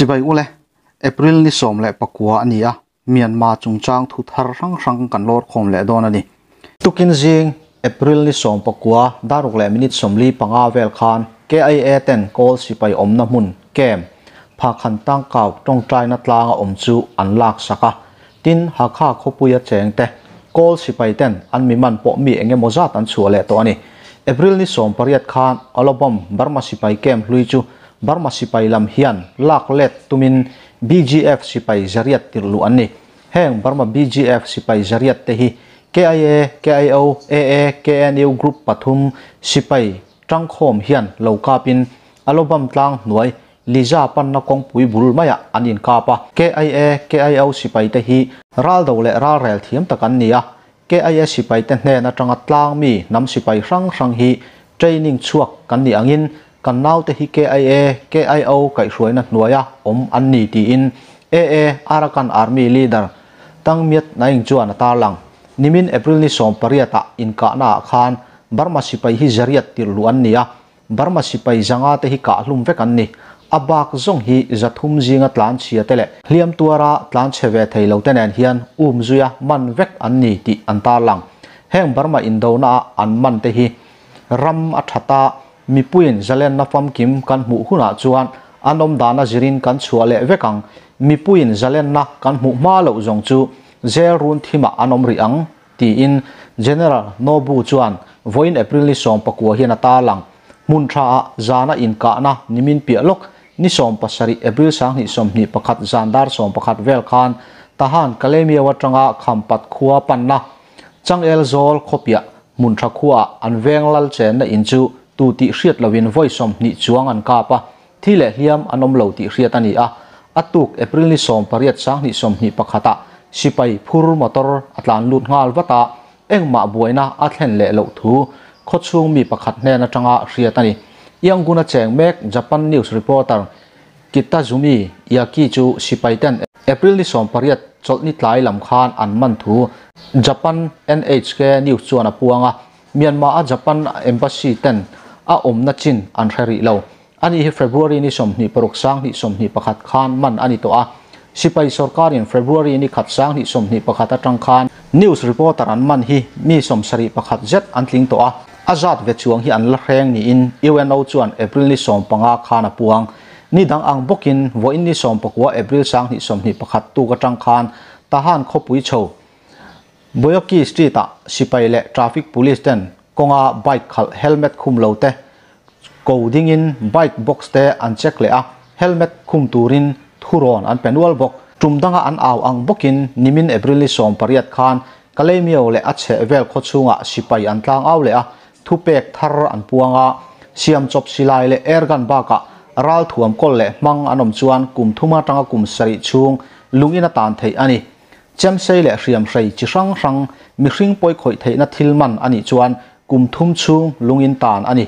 Chibai ule, April ni 19 a ni a, Myanmar chungchang thu thar hrang hrang kan lawr khawm leh dawn a ni. Tukin zing, April ni 19 daruk leh minute 45 vel khan KIA ten kawl sipai awmna hmun camp Phakhan Tangkau tawngtaina tlanga awm chu an lak sak a, tin Hakha khawpuia cheng te kawl sipai ten an mi man pawh mi engemaw zat an chhuah leh tawh a ni. April ni 18 khan Alobam Burma sipai camp hlui chu Burma sipai lam hian lak let tumin BGF sipai zariat tirlu an ni. Heng Burma BGF sipai zariat te hi KIA, KIO, AA, KNU group pathum sipai tangkhawm hian lo kapin Alobam tlang hnuai Liza panna kawngpui bul maiah an inkap a. KIA, KIO sipai te hi raldo leh ralrel thiam tak an ni a. KIA sipai te hnen atanga tlang mi nam sipai hrang hrang hi training chhuak kan ni angin kan nau te hi KIA, KIO kaihhruaina hnuaia awm an ni tiin AA Arakan Army leader Tang Myat Naing chuan a tarlang. Nimin April ni 18 ah inkahna ah khan Burma sipai hi zariat tirlu an ni a. Burma sipai zanga te hi kahlum vek an ni. A bak zawng hi zathum zinga tlan chhia te leh hliam tuara tlan chhe ve thei lo te nen hian um zuia man vek an ni tih an tarlang. Heng Burma indona ah an man te hi ram a thata mipuiin zalen na famkim kan hmuh hunah chuan an awm dana zirin kan chhuah leh vek ang. Mipuiin zalen na kan hmuh hma loh zawng chu zel run thima an awm ri ang tiin General Nobu chuan vawiin April ni 19 hian a tarlang. Hmun tha ah zana inkahna nimin piah lawk ni 17 April 2021 zan dar 11 vel khan Tahan Kalemiaw atanga Khampat khua panna Changel zawl khawpiah hmun tha khuaah an veng lal chenna in chu tu tih hriat lovin vawi 20 chuang an kap a, thi leh hliam an awm lo tih hriat a ni a. A tuk April ni 18 2021 ah sipai phur motor a tlan lut nghal vata engmah buaina a thlen leh loh thu khawchhung mi pakhat hnen atanga hriat a ni. Yangon a cheng mek Japan news reporter Kitazumi Yaki chu sipai ten April ni 18 chawlhni tlai lam khan an man thu Japan NHK news chuan a puanga. Myanmar a Japan embassy ten a awmna chin an hre lo. Ani hi February ni 26 2021 khan man ani to a. Sipai sarkarin February ni khat 2021 atang khan news reporter an man hi mi 71 zet an tling to a. Azat ve chuang hi an la hreng ni in UNO chuan April ni 15 khan a puang. Ni dang ang bokin vawiin ni 19 April 2021 tu ka tang khan Tahan khawpui chho Boyoki Street ah sipai leh traffic police ten kawnga bike khalh helmet khum lo te ko dingin bike box te an check leh a, helmet khum turin thuron an penual bawk. Tum danga an au ang bawkin nimin April ni 18 khan Kalemiaw leh a chheh vel khawchhungah sipai an tlang au leh a, thu pek thar an puanga. Siam chawp silai leh airgun bakah ral thuam kawl leh hmang an awm chuan kum thuma tanga kum sarih chhung lungin a tan theih a ni. Chemsei leh hriam hrei chi hrang hrang mihring pawi khawih theihna thil man ani chuan kum thum chhung lungin tan ani.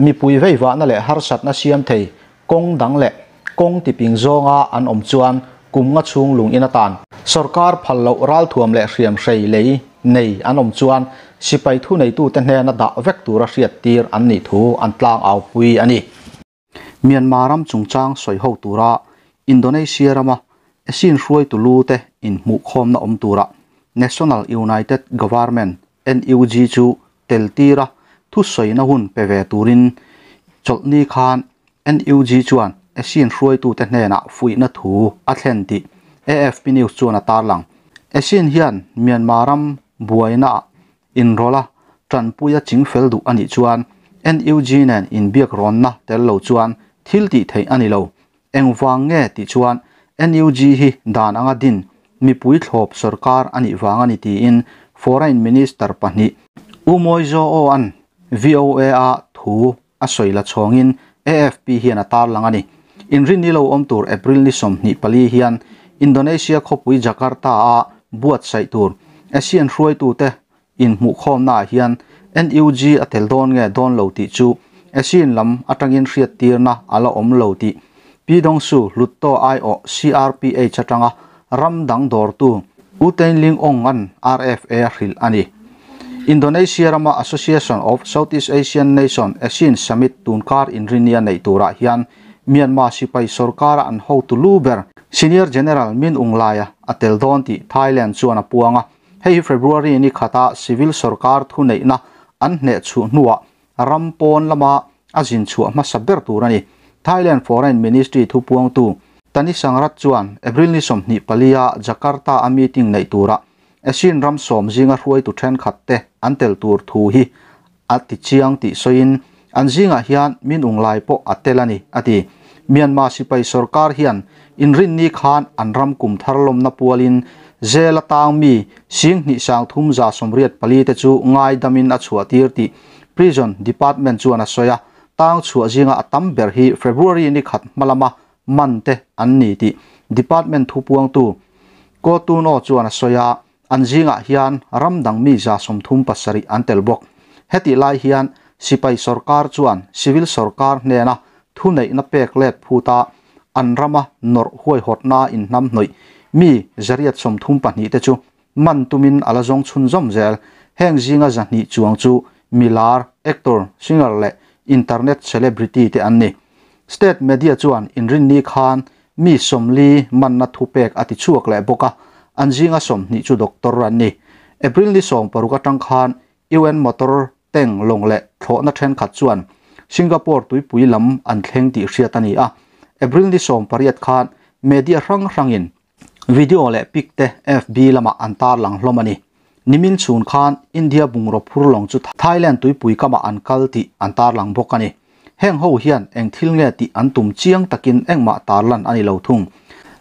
Mipui veiwahna leh harsatna siam thei kawng dang leh kawng tiping zawnga an awm chuan kum nga chhung lungin a tan. Sarkar phal loh ral thuam leh hriam hrei lei nei an awm chuan sipai thu neitu te hnena dah vek tura hriat tir an ni thu an tlang au pui ani. Myanmar ram chungchang sawi ho tura Indonesia rama ASEAN hruai tulu te in hmuh khawmna awm tura National United Government NUG chu tel tira thu sawina hun pe ve turin chawlhni khan NUG chuan ASEAN hruaitu te hnenah fuihna thu a thlen tih AFP News chuan a tarlang. ASEAN hian Myanmar ram buaina inrawla tanpuia chingfel duh ani chuan NUG nen inbiak rawnna tel lo chuan thil tih theih ani lo. Engwang nge ti chuan NUG hi dan anga din mipui thlawp sarkar ani wang ani tiin Foreign Minister pahnih U Mawi Zaw Aw an VOA a thu a sawi la chhawngin AFP hian a tarlang ani. Inrin ni lo awm tur April ni 24 hian Indonesia khawpui Jakarta a buat saih tur ASEAN hruaitu te in hmuh khawmna ah hian NUG a tel dawn nge dawn lo tih chu ASEAN lam atangin hriat tirna ala awm lo tih Pi Dongsu Hlutto ai aw CRPH atanga ram dang dawrtu U Tain Ling Ong an RFA hril ani. Indonesia rama Association of Southeast Asian Nation ASEAN Summit tunkar inrinia nei turah hian Myanmar sipai sorkara an hotu lu ber Senior General Min Aung Hlaing a tel dawn tih Thailand chuan a puang a. Hei hi February ni khata civil sorkar thuneihna an hneh chhuh hnuah ram pawn lama a zin chhuah hmasa ber tur a ni. Thailand Foreign Ministry thupuangtu Tani Sangrat chuan April ni 24 Jakarta a meeting nei tura ASEAN ram sawm zinga hruaitu thenkhat te an tel tur thu hi a ti chiang tih sawiin an zingah hian Min Aung Hlaing pawh a tel a ni a ti. Myanmar sipai sorkar hian inrinni khan an ram kum thar lawmna pualin zela tang mi sing hnih sang thum za 84 te chu ngai damin a chhuah tir tih Prison Department chuan a sawi a. Tang chhuah zinga a tam ber hi February ni khat hmalama man te an ni tih Department thupuangtu Ko Tun Oo chuan a sawi a. An zingah hian ram dang mi za 37 an tel bawk. Heti lai hian sipai sorkar chuan civil sorkar hnena thuneihna pek let phuta an rama nawr huaihawtna inhnam hnawih mi 132 te chu man tumin ala zawng chhunzawm zel. Heng zinga 200 chuang chu milar, actor, singer leh internet celebrity te an ni. State media chuan inrinni khan mi 40 manna thupek a ti chhuak leh bawk a. An zinga 20 chu doctor an ni. April ni 16 atang khan UN motor teng long leh thlawhna thenkhat chuan Singapore tuipui lam an thleng tih hriat a ni a. April ni 18 khan media hrang hrangin video leh pic te FB lama an tar lang hlawm a ni. Nimin chhun khan India bungraw phur lawng chu Thailand tuipui kama an kal tih an tar lang bawk a ni. Heng ho hian eng thil nge tih an tum chiang takin engmah tar lan a ni lo thung.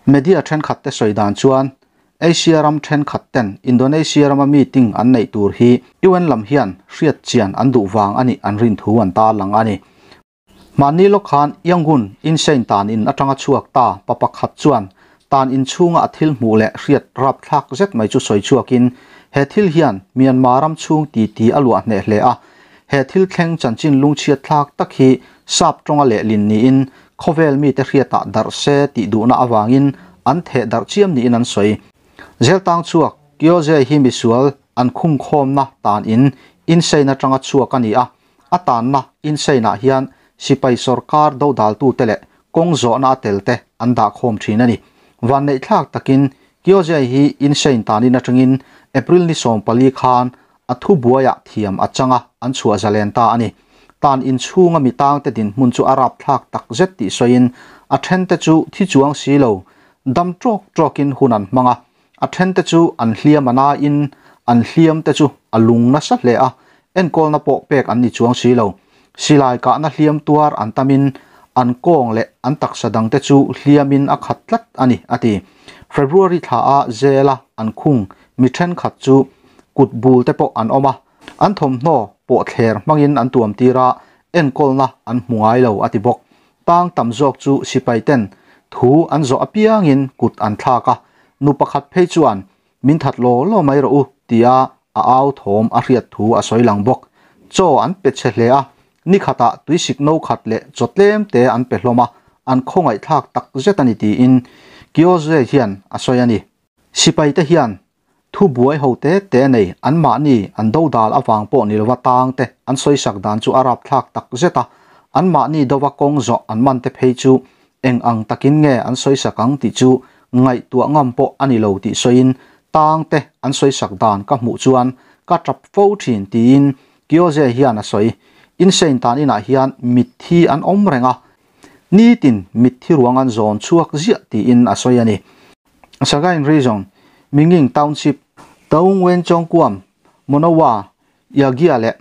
Media thenkhat te sawi dan chuan Asia ram thenkhat ten Indonesia rama meeting an nei tur hi UN lam hian hriat chian an duh wang ani an rin thu an tar lang a ni. Mahni lawk khan Yangon Insein tan in atanga chhuak ta pa pakhat chuan tan in chhunga a thil hmuh leh hriat rap thlak zet mai chu sawi chhuakin he thil hian Myanmar ram chhung ti ti a luah hneh hle a. He thil thleng chanchin lungchhiat thlak tak hi sap tawnga leh lin niin khawvel mi te hriatah darh se tih duhna awangin an theh darh chiam niin an sawi. Zel tang chhuak Kyoze hi misual an khung khawmna tan in Insein atanga chhuak a ni a. A tanna Inseinah hian sipai sorkar do daltu te leh kawng zawhna a tel te an dah khawm thin a ni. Van neih thlak takin Kyoze hi Insein tanin atangin April ni 14 khan a thu buaiah thiam a changa an chhuah zalen ta a ni. Tan in chhunga mi tang te din hmun chu a rap thlak tak zet tih sawiin a then te chu thi chuang si lo dam tawk tawkin hun an hmanga. A then te chu an hliam ana in an hliam te chu a lung nasa hle a. Enkawlna pawh pek an ni chuang si lo. Silai kahna hliam tuar an tamin an kawng leh an taksa dang te chu hliamin a khat tlat a ni a ti. February thla a zela an khung mi thenkhat chu kut bul te pawh an awm a. An thawmhnaw pawh thler hmangin an tuam tira enkawlna an hmu ngai lo a ti bawk. Tang tam zawk chu sipai ten thu an zawh apiangin kut an thlak a. Nu pakhat phei chuan min that lo lo mai rawh u tia a au thawm a hriat thu a sawi lang bawk. Chaw an pe che hle a. Ni khata tuisik no khat leh chaw tlem te an pe hlawm a. An khawngaih thlak tak zet a ni tiin Kyoze hian a sawi a ni. Sipai te hian thu buai ho te te nei an mahni an do dal awang pawh ni lova tang te an sawi sak dan chu a rap thlak tak zet a. An mahni dova kawng zawh an man te phei chu eng ang takin nge an sawi sak ang tih chu ngaihtuah ngam pawh a ni lo tih sawiin tang te an sawi sak dan ka hmuh chuan ka tap fo thin tiin Kyoze hian a sawi. Insein tan inah hian mitthi an awm reng a. Nitin mitthi ruang an zawn chhuak ziah tiin a sawi a ni. Sagaing Region, Minging Township, Taung Wen Chong Kuam, Monowa, Yagia leh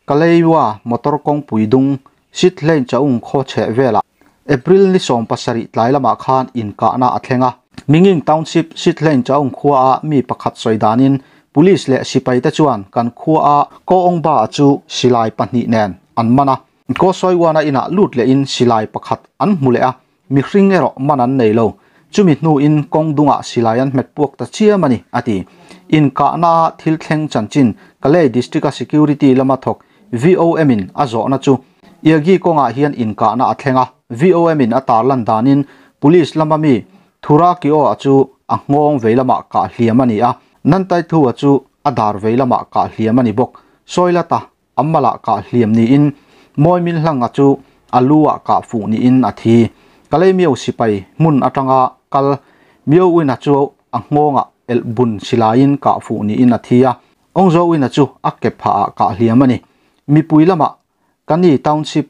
Kaleiwa motor kawng pui dung Sitlein Chaung khaw chheh vela April ni 17 tlai lamah khan inkahna a thleng a. Minging Township Sitlein Chaung khua a mi pakhat sawi danin police leh sipai te chuan kan khua a ko ong ba chu silai pahnih nen an man a. Ko sawiwana inah lut leh in silai pakhat an hmu leh a. Mi hring erawh man an nei lo. Chumi hnu in kawng dungah silai an hmet puak ta chiam a ni a ti. Inkahna thil thleng chanchin Kalay District a Security lama thawk VOM in a zawhna chu Yagi kawngah hian inkahna a thleng a. VOM in a tar lan danin police lama mi Thura Kio a chu a nghawng vei lamah kah hliam a ni a. Nantai Thu a chu a dar vei lamah kah hliam a ni bawk. Sawilata ammalah kah hliam niin Mawi Min Hlang a chu a lu-ah kah fuh niin a thi. Kalaymyo sipai hmun atanga kal Myo Win-a chu a nghawngah elh bun silaiin kah fuh niin a thi a, Aung Zaw Win-a chu a ke phahah kah hliam a ni. Mipui lamah Kani Township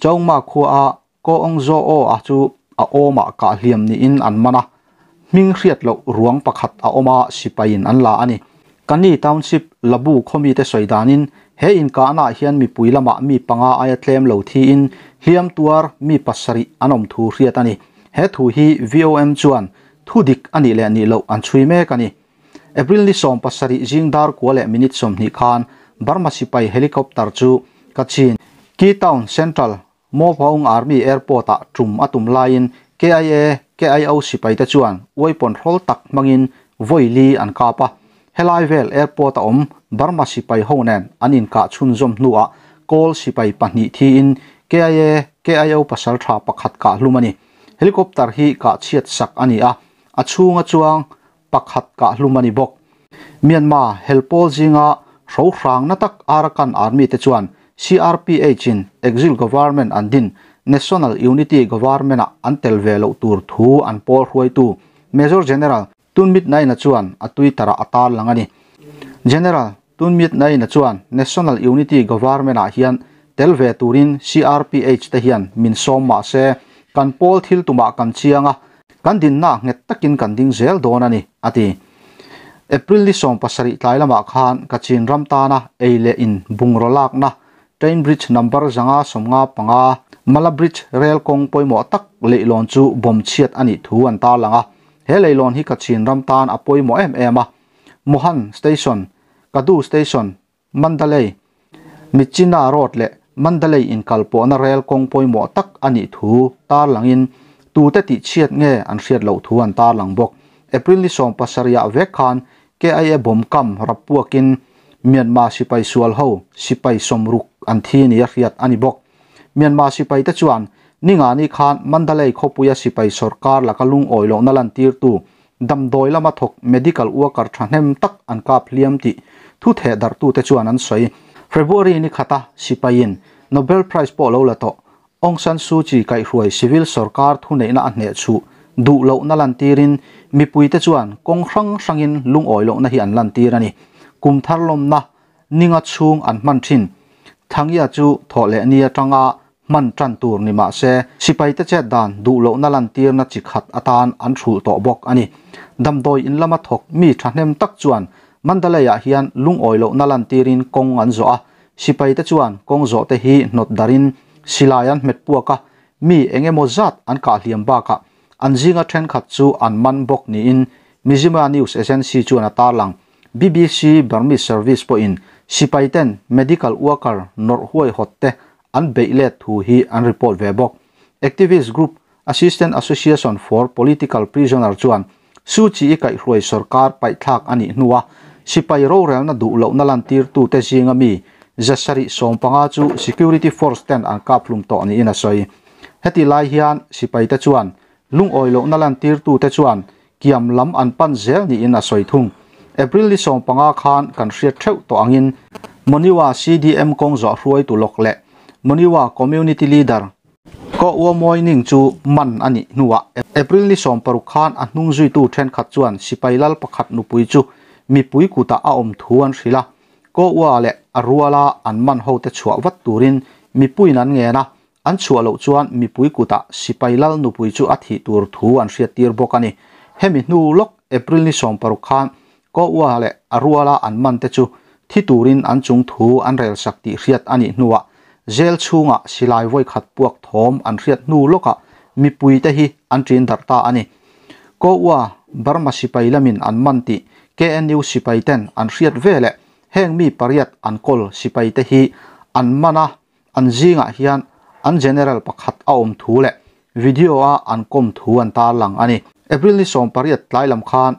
Chaungma khuaa Ko Aung Zaw Aw-a chu a awmah kah hliam niin an man a, hming hriat loh ruang pakhat a awm a sipaiin an la a ni. Kani Township Labu khawmite sawi danin he inkahnaah hian mipui lamah mi panga aia tlem lo thiin hliam tuar mi pasarih an awm thu hriat a ni. He thu hi VOM chuan thu dik a nih leh nih loh an chhui mek a ni. April ni 17 zing dar kua leh minute 20 khan Burma sipai helicopter chu Kachin Kyi Town Central Mawpaung Army Airport-ah tum a tum laiin KIA, KIO sipaite chuan uaipawn hrawl tak hmangin vawi li an kap a. Helai vel airport-a awm Burma sipai ho nen an inkah chhunzawm hnuah Kawl sipai pahnih thiin KIA, KIO pasal tha pakhat kah hlum a ni. Helicopter hi kah chhiat sak a ni a, a chhunga chuang pakhat kah hlum a ni bawk. Myanmar helpawl zinga hro hrang na tak Arakan Army te chuan CRPH in Exil Government an din National Unity Government ah an tel ve loh tur thu an pawl hruaitu Major General Tun Myit Nain-a chuan a Twitter ah a tarlang a ni. General Tun Myit Nain-a chuan National Unity Government ah hian tel ve turin CRPH te hian min sawm mah se kan pawl thil tumah kan chiang a, Kan dinna nghet takin kan ding zel dawn a ni, a ti. April ni 17 tlai lamah khan Kachin ram tana ei leh in bungraw lakna Train Bridge number 595, Mala Bridge rel kawng pawimawh tak leihlawn chu bawm chhiat a nih thu an tarlang a. He leihlawn hi Kachin ram tan a pawimawh em em a. Mohan Station, Kadu Station, Mandalay, Myitkyina Road leh Mandalay inkalpawhna rel kawng pawimawh tak a nih thu tarlangin tute tihchhiat nge an hriat loh thu an tarlang bawk. April ni 17 ah vek khan KIA bomb kam rap puakin Myanmar sipai sual ho sipai sawmruk an thi nia hriat a ni bawk. Myanmar sipaite chuan ningani khan Mandalay khawpuia sipai sorkar laka lungawi lohna lantirtu Damdawi lama thawk medical worker thahnem tak an kap hliam tih thu theh darhtute chuan an sawi. February ni khata sipaiin Nobel Prize pawh lo la tawh Aung San Suu Kyi kaihhruai civil sorkar thuneihna a hneh chhuh duh lohna lantirin mipuite chuan kawng hrang hrangin lungawi lohna hi an lantir a ni. Kum thar lawmna ninga chhung an hman thin. Thangya chu thawh leh ni atanga hman tan tur ni mah se, sipaite chet dan duh lohna lantirna chi khat atan an hrulh tawh bawk a ni. Damdawi in lama thawk mi thahnem tak chuan Mandalay-ah hian lungawi lohna lantirin kawng an zawh a, sipaite chuan kawng zawh te hi hnawt darin silai an hmet puak a, mi eng emaw zat an kah hliam bakah an zinga thenkhat chu an man bawk niin Mizzima News Agency chuan a tarlang. BBC Burmese Service pawhin sipaiten medical worker nawrh huaihawt te an beih let thu hi an report ve bawk. Activist group Assistant Association for Political Prisoner chuan Suu Kyi kaihhruai sorkar paihthlak a nih hnua sipai rorelna duh lohna lantirtute zinga mi 750 chu security force ten an kaphlum tawh niin a sawi. Heti lai hian sipaite chuan lungawi lohna lantirtute chuan kiam lam an pan zel niin a sawi thung. April ni 15 khan kan hriat theuh tawh angin Monywa CDM kawng zawh hruaitu lawk leh Monywa Community Leader Ko Ua Mawi Ning chu man a nih hnuah April ni 16 khan a hnung zuitu thenkhat chuan sipai lal pakhat nupui chu mipui kutah a awm thu an hrilh a, Ko Ua leh a ruala an man hote chhuah vat turin mipuiin an ngen a, An chhuah loh chuan mipui kutah sipai lal nupui chu a thih tur thu an hriattir bawk a ni. Hemi hnu lawk April ni 16 khan Ko Ua leh a ruala an man te chu thi turin an chung thu an relsak tih hriat a nih hnuah jail chhungah silai vawi khat puak thawm an hriat hnu lawkah mipui te hi an ṭin darh ta a ni. Ko Ua Burma sipai lamin an man tih KNU sipai ten an hriat veleh heng mi pariat an kawl sipai te hi an man a, An zingah hian an general pakhat a awm thu leh video-a an kawm thu an tarlang a ni. April ni 18 tlai lam khan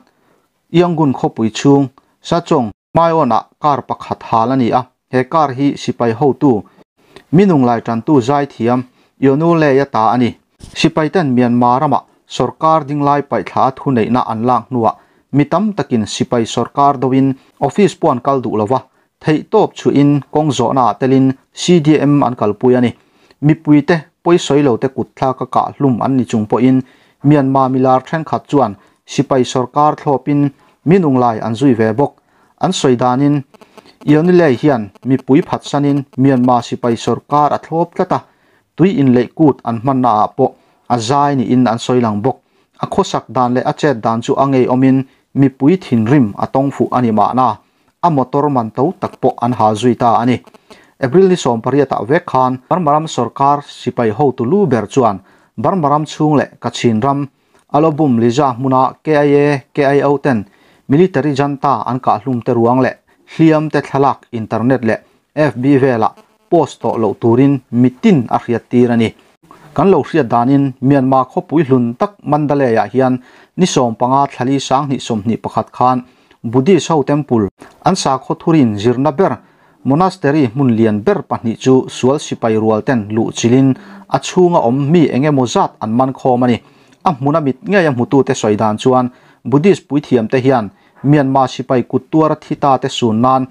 Yangon khawpui chhung Sachong Hmaiawnah car pakhat hal a ni a, he car hi sipai hotu minung lai tantu zaithiam Yonu Lei-a ta a ni. Sipaiten Myanmar ramah sorkar dinglai paihthla thuneihna an lak hnuah mi tam takin sipai sorkar doin office pawh an kal duh lova, Theihtawp chhuihin kawng zawhnaah telin CDM an kalpui a ni. Mipuite pawisawi lo te kutthlak a kah hlum an ni chung pawhin Myanmar milar thenkhat chuan sipai sorkar thlawpin minunglai an zui ve bawk. An sawi danin Ionilei hian mipui phatsanin Myanmar sipai sorkar a thlawp tlat a, tui inleih kut an hmanna ah pawh a zai niin an sawi lang bawk. A khawsak dan leh a chet dan chu a ngeiawmin mipui thinrim a tawng fuh a ni mahna, a motor man to tak pawh an hal zui ta a ni. April ni 18 ah vek khan Burma ram sorkar sipai hotu lu ber chuan Burma ram chhung leh Kachin ram Alobum Liza hmuna KIA, KIO ten military junta an kah hlum te ruang leh hliam te thlalak internet leh FB velah post tawh loh turin mitin a hriat tir a ni. Kan lo hriat danin Myanmar khawpui hlun tak Mandalay-ah hian ni 15 thlali 2021 khan Buddhist ho temple an sakhaw thurin zirna ber monastery hmun lian ber pahnih chu sual sipai rual ten luh chilin a chhunga awm mi eng emaw zat an man khawm a ni. A hmuna mit ngei a hmutute sawi dan chuan Buddhist puithiam te hian Myanmar sipai kut tuara thi ta te sun nan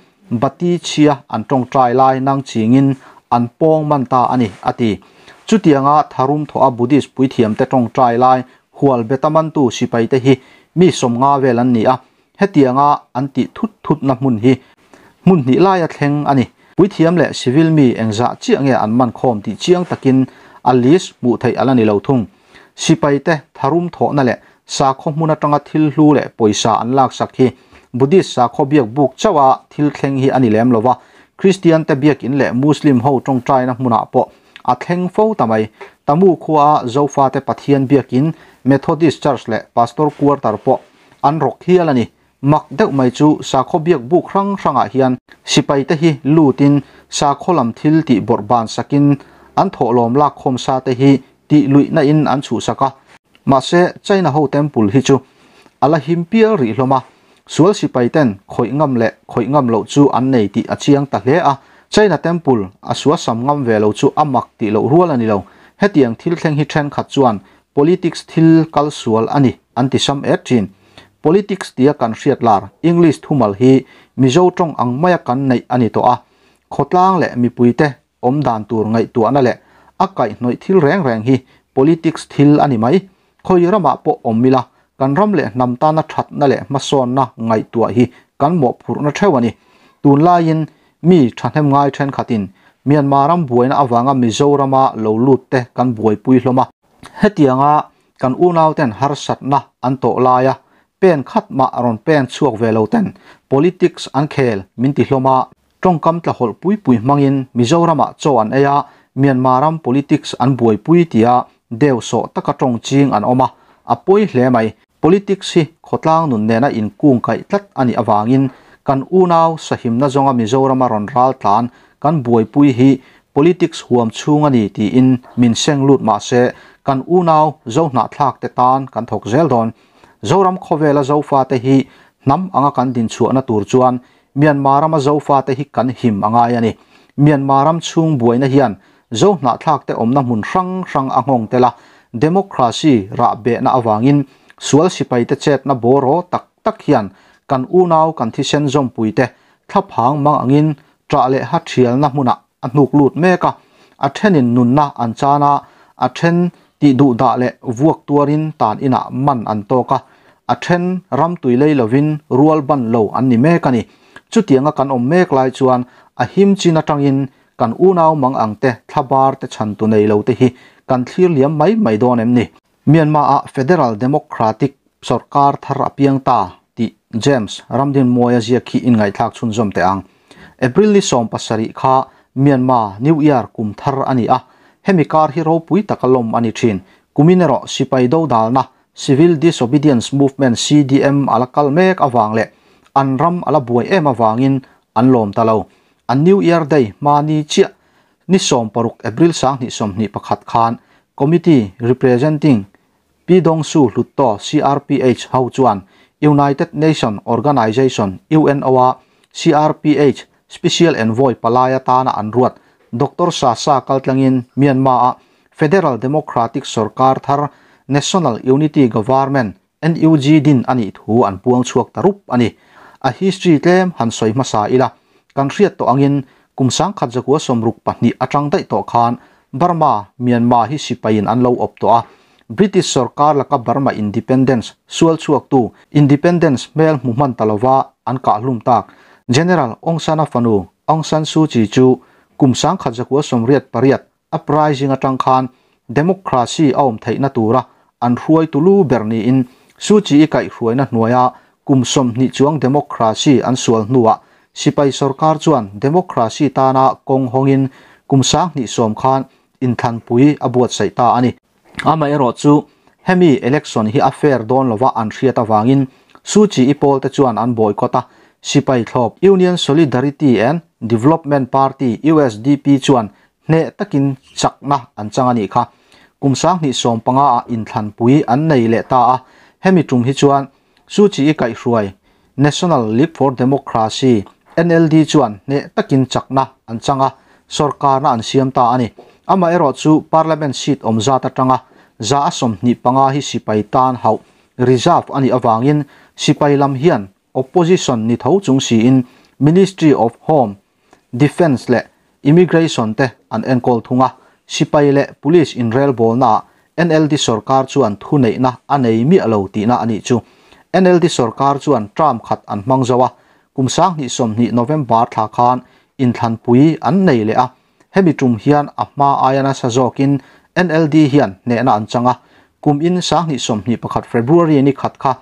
bati chhia an tawngtai lai nang chingin an pawng man ta a ni, a ti. Chutianga tharum thawh a Buddhist puithiam te tawngtai lai hual betamantu sipai te hi mi 50 vel an ni a, hetianga an ti thut thut na hmun hi hmun hnih laia thleng a ni. Puithiam leh civil mi engzah chiah nge an man khawm tih chiang takin a list hmuh theih ala ni lo thung. Sipai te tharum thawh na leh sakhaw hmun atanga thil hlu leh pawisa an lak sak hi Buddhist sakhaw biak buk chauha thil thleng hi a ni lem lova, Christian te biak in leh Muslim ho tawngtai na hmunah pawh a thleng fo ta mai. Tamu khua Zofa te Pathian biak in Methodist Church leh Pastor Quarter pawh an rawk hial a ni. Mak deuh mai chu sakhaw biak buk hrang hrangah hian sipai te hi lutin sakhaw lam thil tih bawrhban sakin an thawhlawm lak khawm sa te hi tih luih na in an chhuh sak a. Mahse China ho temple hi chu ala him pial rih hlawm a, sual sipai ten khawih ngam leh khawih ngam loh chu an nei tih a chiang ta hle a. China temple a sua sam ngam ve lo chu a mak tih loh rual a ni lo. Hetiang thil thleng hi thenkhat chuan politics thil kal sual a ni an ti sam et thin. Politics tia kan hriat lar English thumal hi Mizo tawng ang maia kan neih a ni tawh a, khawtlang leh mipuite awm dan tur ngaihtuahna leh a kaihhnawih thil reng reng hi politics thil a ni mai. Khawi ramah pawh awm ila kan ram leh hnam tana thatna leh hmasawnna ngaihtuah hi kan mawhphurhna theuh a ni. Tunlaiin mi thahnem ngai thenkhatin Myanmar ram buaina awanga Mizorama lo lut te kan buaipui hlawm a. Hetianga kan unau ten harsatna an tawh laia pen khat mah rawn pen chhuak ve lo ten politics an khel min ti hlawm a, tawngkam tla hawlh pui pui hmangin Mizorama chaw an ei a, Myanmar ram politics an buaipui tia deu sawh taka tawng ching an awm a, a pawi hle mai. Politics hi khawtlang nun nena in kung kaih tlat ani awangin kan unau sahimna zawnga Mizorama rawn ral tlan kan buaipui hi politics huam chhung ani tiin min seng lut ma se kan unau zo hna thlak te tan kan thawk zel dawn. Zoram khawvela zofa te hi hnam anga kan din chhuahna tur chuan Myanmar rama zofa te hi kan him angai ani. Myanmar ram chhung buaina hian zo hna thlak te awmna hmun hrang hrang a nghawng tela democracy ra be na awangin sual sipai te chet na boro tak tak hian kan unau kan thi sen zom pui te thlaphang mang angin tra le ha thial na hmuna a hnuk lut meka a thenin nunna an chana a then ti du da le vuak tuarin tan ina man an toka a then ram tui lei lovin rual ban lo an ni mek ani. Chutianga kan awm mek lai chuan a him chin atangin kan unau mang ang te thlabar te chan tu nei lo te hi kan thlir liam mai mai dawn em ni. Myanmar a Federal Democratic Sarkar thar apiang ta ti James Ramdin Moya zia khi in ngai thlak chhun zom te ang. April ni 17 kha Myanmar New Year kum thar ani a, hemi kar hi ropui takalom ani thin. Kuminero sipai do dalna Civil Disobedience Movement CDM ala kal mek awang le an ram ala buai em awangin an lom talo. An New Year Day mani chia ni 16 April 2021 khan Committee Representing Pidong Su Hluttaw CRPH ho chuan United Nation Organization UNO a CRPH Special Envoy palaya tana an ruat Dr. Sasa kaltlangin Myanmar a Federal Democratic Sarkar thar National Unity Government NUG din ani thu an puang chuak tarup ani. A history tlem han soi hmasa ila kan hriat to angin kumsang khat zakua 62 atang dai to khan Burma, Myanmar hi sipaiin an lo awp tawh a, British sorkar laka Burma independence sual chhuaktu, independence hmel hmu hman ta lova an kah hlum tak General Aung San-a fanu Aung San Suu Kyi chu kum 1988 uprising atang khan democracy a awm theihna tura an hruaitu lu ber niin Suu Kyi kaihhruaina hnuaia kum 20 chuang democracy an sual hnuah sipai sorkar chuan democracy tana kawng hawngin kum 2010 khan inthlanpui a buatsaih ta a ni. Amaherawh chu hemi election hi a fair dawn lova an hriat avangin Suu Kyi pawl te chuan an boycott a, sipai thlawp Union Solidarity and Development Party USDP chuan hneh takin chakna an chang a nih kha. Kum 2015 ah inthlanpui an nei leh ta a, hemi tum hi chuan Suu Kyi kaihhruai National League for Democracy NLD chuan hneh takin chakna an chang a, sorkarna an siam ta a ni. Amaherawh chu parliament seat awm zat atanga 125 hi sipai tan hauh reserve a nih avangin sipai lam hian opposition ni tho chung siin Ministry of Home, Defence leh Immigration te an enkawl thung a, sipai leh police inrelbawlnaah NLD sorkar chuan thuneihna a nei miah lo tihna a nih chu. NLD sorkar chuan term khat an hmang zo a, kum 2020 November thla khan inthlanpui an nei leh a, hemi tum hian a hma aia nasa zawkin NLD hian hnehna an chang a, kum in 2021 February ni khat kha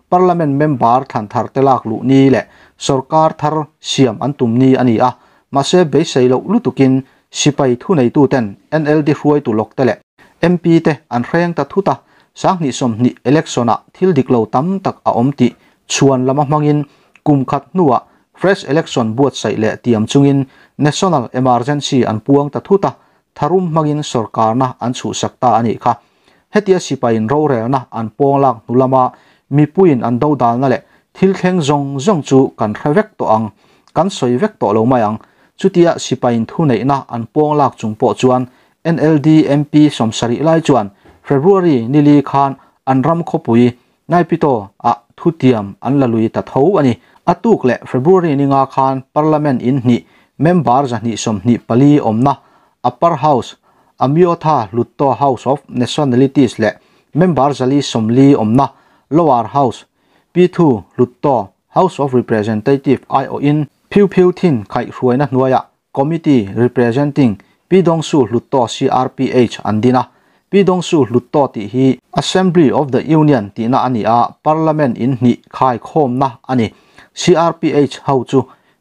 parliament member thlan thar te lak luh ni leh sorkar thar siam an tum ni a ni a, mahse beisei loh lutukin sipai thuneitu ten NLD hruaitu lawk te leh MP te an hreng ta thut a, 2020 election ah thil dik lo tam tak a awm tih chhuan lama hmangin kum khat hnuah fresh election buatsaih leh tiam chungin national emergency an puang ta thut a, tharum hmangin sorkarna an chhuhsak ta a nih kha. Hetia sipaiin rorelna an pawng lak hnu lama mipuiin an do dalna leh thil thleng zawng zawng chu kan hre vek tawh ang, kan sawi vek tawh lo mai ang. Chutia sipaiin thuneihna an pawng lak chung pawh chuan NLD MP 70 lai chuan February nili khan an ram khawpui Naypyidaw ah thutiam an la lui ta tho a ni. A tuk leh February ninga khan Parliament in hnih member 124 awmna Upper House Amyotha Hluttaw House of Nationalities leh member 140 awmna Lower House Pyithu Hluttaw House of Representative aiawhin Phyu Phyu Thin kaihhruaina hnuaiah Committee Representing Pyidaungsu Hluttaw CRPH an din a, Pyidaungsu Hluttaw tih hi Assembly of the Union tihna a ni a, Parliament in hnih khai khawmna a ni. CRPH ho chu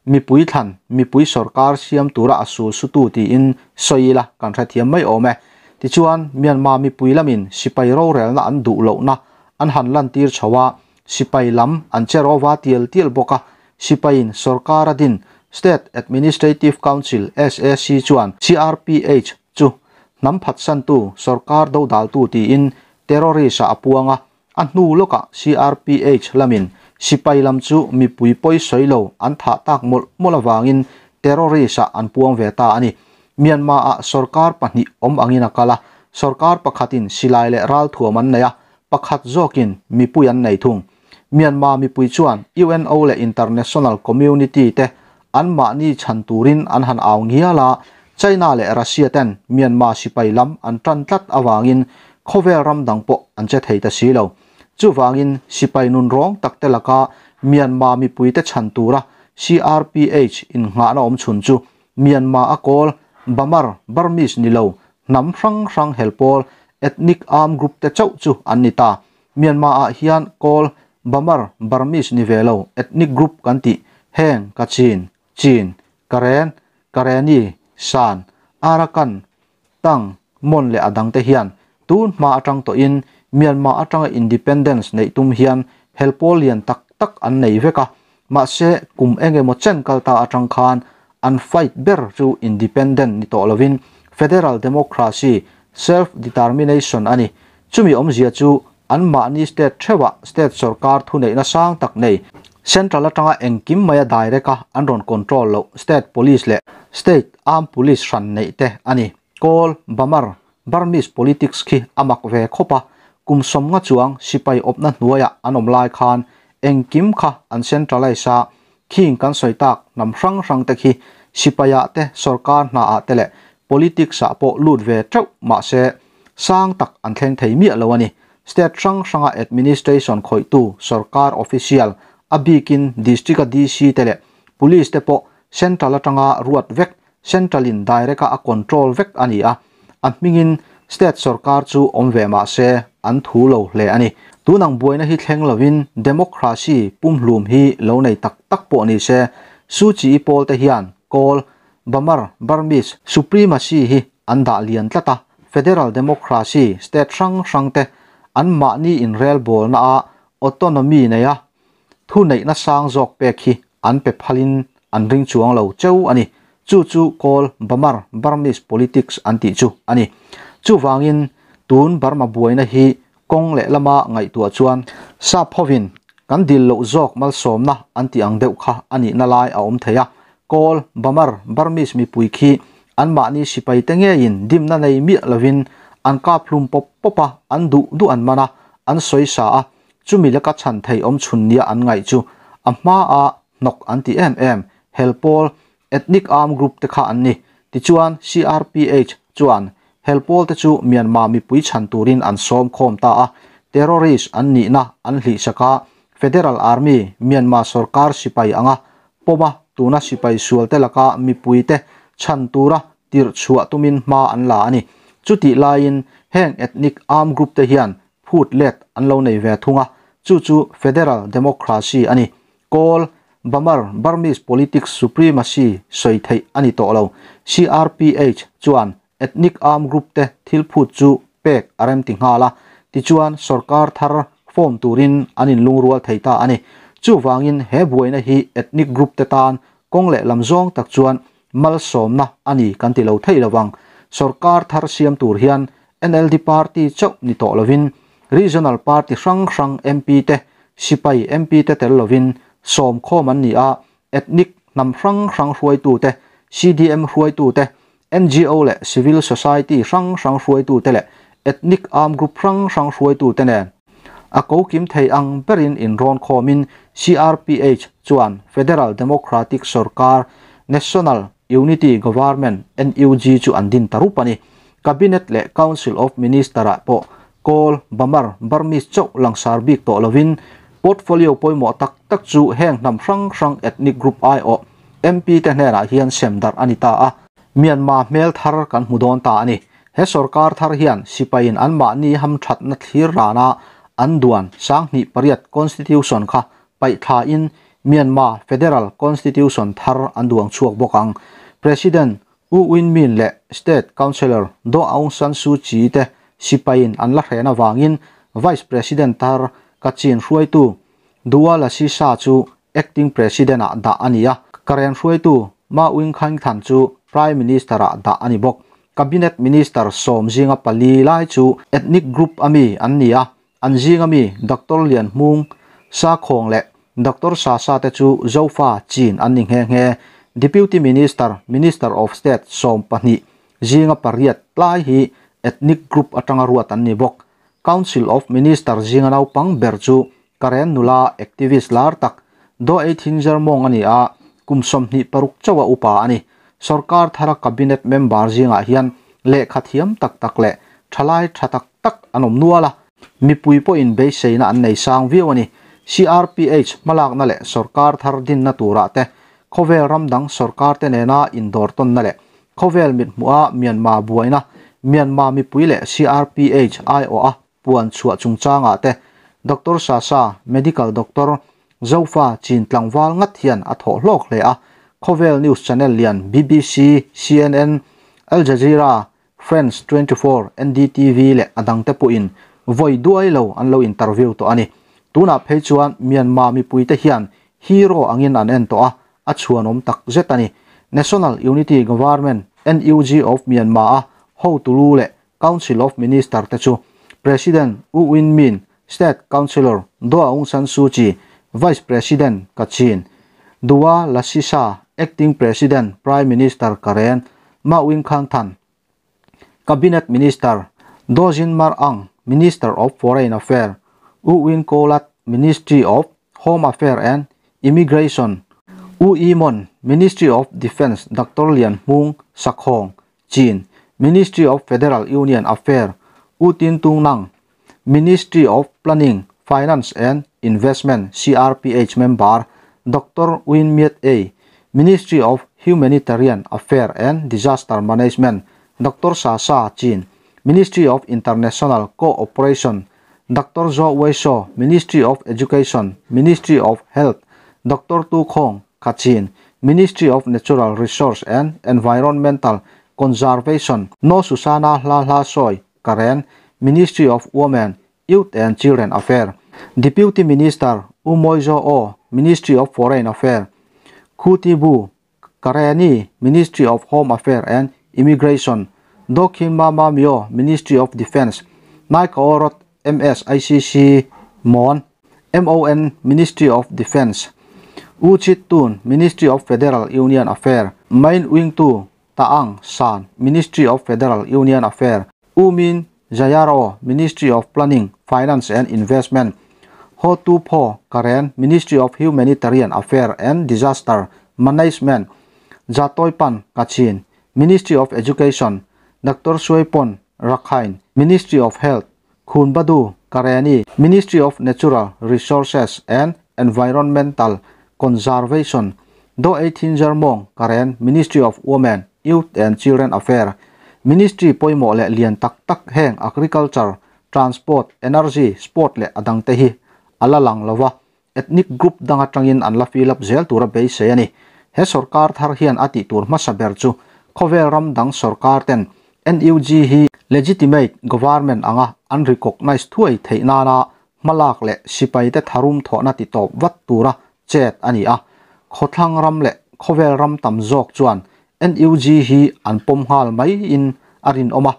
mipui thlan, mipui sorkar siam tura a sul sutu tiin sawi ila kan hrethiam mai awm e. Tichuan, Myanmar mipui lamin sipai rorelna an duh lohna an han lantir chho a, sipai lam an che rawva tial tial bawk a, sipaiin sorkar a din State Administrative Council, SAC, chuan CRPH chu hnam phatsantu sorkar do daltu tiin terrorist ah a puang a, a hnu lawkah CRPH lamin sipai lam chu mipui pawi sawi lo an thah tak mawlh mawlh avangin terrorist ah an puang ve ta a ni. Myanmar ah sorkar pahnih awm angin a kal a, sorkar pakhatin silai leh ralthuam an nei a, pakhat zawkin mipui an nei thung. Myanmar mipui chuan UNO leh international community te an mahni chhan turin an han au ngial a, China leh Russia ten Myanmar sipai lam an tan tlat avangin khawvel ram dang pawh an che thei ta si lo. Chuvangin sipai nun rawng tak te laka Myanmar mipui te chhan tura CRPH in nghahna awm chhun chu Myanmar a kawl Bamar Burmese ni lo hnam hrang hrang helpawl ethnic armed group te chauh chu an ni ta. Myanmar ah hian kawl Bamar Burmese ni ve lo ethnic group kan tih heng Kachin, Chin, Karen, Kareni, Shan, Arakan, Tang, Mon leh a dang te hian tun hma atang tawhin Myanmar atanga independence neih tum hian helpawl lian tak tak an nei vek a, mahse kum engemaw chen kal ta atang khan an fight ber chu independent ni tawh lovin federal democracy self determination a ni. Chumi awmzia chu an mahni state theuhah state sorkar thuneihna sang tak nei central atanga engkim maia direct a an rawn control loh state police leh state armed police hran neih te a ni. Kawl, Bamar, Burmese politics khi a mak ve khawp a, kum 50 chuang sipai awpna hnuaiah an awm lai khan engkim kha an centralize a, khing kan sawi tak hnam hrang hrang te khi sipaiah te sorkar hnaah te leh Politics-ah pawh lut ve teuh mah se sang tak an thleng thei miah lo a ni. State hrang hranga administration khawihtu sorkar official, a bikin District-a DC te leh Police te pawh Central atanga ruat vek, Central-in direct-a a control vek a ni a, a hmingin State sorkar chu awm ve mah se an thu lo hle a ni. Tun ang buaina hi thleng lovin Democracy pumhlum hi lo nei tak tak pawh ni se, Suu Kyi pawl te hian Kawl, Bamar, Burmese, Supremacy hi an dah lian tlat a, Federal Democracy state hrang hrang te an mahni inrelbawlna a autonomy nei a, thu neihna sang zawk pek hi an pe phalin an ring chuang lo cheu a ni. Chu chu Kawl, Bamar, Burmese politics an tih chu a ni. Chuvangin tun Burma buaina hi kawng leh lama ngaihtuah chuan sap hovin kan dil loh zawk malsawmna an tih ang deuh kha a nihna lai a awm thei a. Kawl, Bamar, Burmese mipui khi anmahni sipai te ngeiin dimna nei miah lovin an kap hlum pawp pawp a, an duh duh an man a, an sawi sa a, chumi leka chhan thei awm chhun nia an ngaih chu a hmaa hnawk an ti em em, hel pawl, ethnic armed group te kha an ni. Tichuan, CRPH chuan hel pawl te chu Myanmar mipui chhan turin an sawm khawm ta a, terrorist an nihna an hlihsak a, Federal Army, Myanmar sorkar sipai anga pawm a, tuna sipai sual te laka mipui te chhan tura tirh chhuah tumin hma an la a ni. Chutih laiin heng ethnic armed group te hian phut let an lo nei ve thung a, chu chu Federal Democracy a ni. Kawl, Bamar, Burmese politics supremacy sawi theih a ni tawh lo. CRPH chuan ethnic armed group te thil phut chu pek a rem ti nghal a, tichuan sorkar thar form turin an inlungrual thei ta a ni. Chuvangin he buaina hi ethnic group te tan kawng leh lam zawng tak chuan malsawmna a ni kan ti lo thei lo vang. Sorkar thar siam tur hian NLD party chauh ni tawh lovin regional party hrang hrang MP te, sipai MP te tel lovin sawm khawm an ni a, ethnic hnam hrang hrang hruaitute, CDM hruaitute, NGO leh civil society hrang hrang hruaitute leh ethnic armed group hrang hrang hruaitute nen a ko kim thei ang berin inrawn khawmin CRPH chuan Federal Democratic Sorkar, National Unity Government, NUG, chu an din ta rup a ni. Cabinet leh Council of Minister-ah pawh Kawl, Bamar, Burmese chauh langsar bik tawh lovin portfolio pawimawh tak tak chu heng hnam hrang hrang ethnic group aiawh MP te hnenah hian sem darh a ni ta a. Myanmar hmel thar kan hmu dawn ta a ni. He sorkar thar hian sipaiin anmahni hamthatna thlir rana an duan 2008 Constitution kha paih thlain Myanmar Federal Constitution thar an duang chhuak bawk ang. President U Win Myint leh State Counsellor Daw Aung San Suu Kyi te sipaiin an la hren avangin Vice President thar Kachin hruaitu Dua Lasi Sa chu Acting President-ah dah a ni a, Karen hruaitu Ma Win Khaing Than chu Prime Minister-ah dah a ni bawk. Cabinet Minister sawm zinga pali lai chu ethnic group a mi an ni a, an zinga mi Doctor Lian Hmung, Sa Khawng leh Doctor Sa Sa te chu Zofa, Chin an ni nghe nghe. Deputy Minister, Minister of State 12 zinga pariat tlai hi ethnic group atanga ruat an ni bawk. Council of Minister zinga naupang ber chu Karen nula activist lar tak Daw Ei Thin Zer Mawng a ni a, kum 26 chauha upa a ni. Sorkar thara cabinet member zingah hian lehkha thiam tak tak leh thalai tha tak tak an awm nual a, mipui pawhin beiseina an nei sang viau a ni. CRPH hmalakna leh sorkar thar dinna turah te, khawvel ram dang sorkar te nena indawrtawnna leh khawvel mithmuha Myanmar buaina, Myanmar mipui leh CRPH aiawha puan chhuah chungchangah te Doctor Sasa, Medical Doctor, Zofa Chin tlangval ngat hian a thawh hlawk hle a, khawvel news channel lian BBC, CNN, Al Jazeera, France 24, NDTV leh a dangte pawhin vawi duai lo an lo interview tawh a ni. Tunah phei chuan Myanmar mipuite hian hero angin an en tawh a, a chhuanawm tak zet a ni. National Unity Government, NUG, of Myanmar a hotulu leh Council of Minister te chu President U Win Myint, State Councillor Daw Aung San Suu Kyi, Vice President Kachin, Dua Lasisa, Acting President Prime Minister Karen Ma Win Khang Than, Cabinet Minister Daw Zin Mar Aung, Minister of Foreign Affairs U Win Ko Lat, Ministry of Home Affairs and Immigration U Yi Mon, Ministry of Defence Doctor Lian Hmung Sakhawng, Chin, Ministry of Federal Union Affair, U Tin Tung Nang, Ministry of Planning, Finance and Investment, CRPH member, Doctor Win Myat Ei, Ministry of Humanitarian Affair and Disaster Management, Doctor Sa Sa Chin, Ministry of International Cooperation, Doctor Zaw Wai Saw, Ministry of Education, Ministry of Health, Doctor Tu Khong, Kachin, Ministry of Natural Resource and Environmental Conservation, No Susana Hla Hla Soe, Karen, Ministry of Women, Youth and Children Affair, Deputy Minister U Moi Zaw Oo, Ministry of Foreign Affair, Khu Ti Bu, Kareni, Ministry of Home Affair and Immigration, Do Khin Ma Ma Myo, Ministry of Defence, Nai Ko Rot, MSICC, Mon, MON, Ministry of Defence, U Chit Tun, Ministry of Federal Union Affair, Main Wing Tu, Taang, San, Ministry of Federal Union Affair, U Min Zayaro, Ministry of Planning, Finance and Investment, Ho Tu Pho, Karen, Ministry of Humanitarian Affair and Disaster Management, Jatoy Pan, Kachin, Ministry of Education, Doctor Sui Pon, Rakhine, Ministry of Health, Khun Badu, Kareni, Ministry of Natural Resources and Environmental Conservation, Do 18 Jarmong, Karen, Ministry of Women, Youth and Children Affair, Ministry pawimawh leh lian tak tak heng Agriculture, Transport, Energy, Sport leh a dangte hi a la lang lo va, ethnic group dang atangin an la fill up zel tura beisei a ni. He sorkar thar hian a tih tur hmasa ber chu khawvel ram dang sorkar ten NUG hi legitimate government anga an recognise thuai theih nana hmalak leh sipaite tharum thawhna ti tawp vat tura chet a ni a. Khawthlang ram leh khawvel ram tam zawk chuan NUG hi an pawm nghal mai in a rinawm a,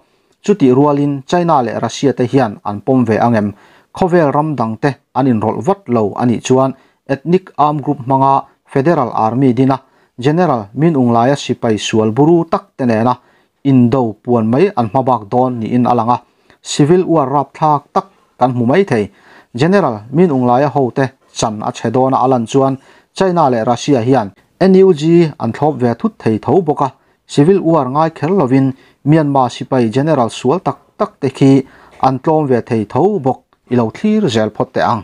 chutih rualin China leh Russia te hian an pawm ve ang em? Khawvel ram dang te an inrawlh vat lo a nih chuan ethnic armed group hmanga Federal Army dina General Min Aung Hlaia sipai sual buru tak te nena indo puan mai an hma bak dawn niin a lang a, civil war rapthlak tak kan hmu mai thei. General Min Aung Hlaia hote chan a chhe dawna a lan chuan China leh Russia hian NUG an thlawp ve thut thei tho bawk a, civil war ngai kher lovin Myanmar sipai general sual tak tak te khi an tlawm ve thei tho bawk i lo thlir zel phawt teh ang.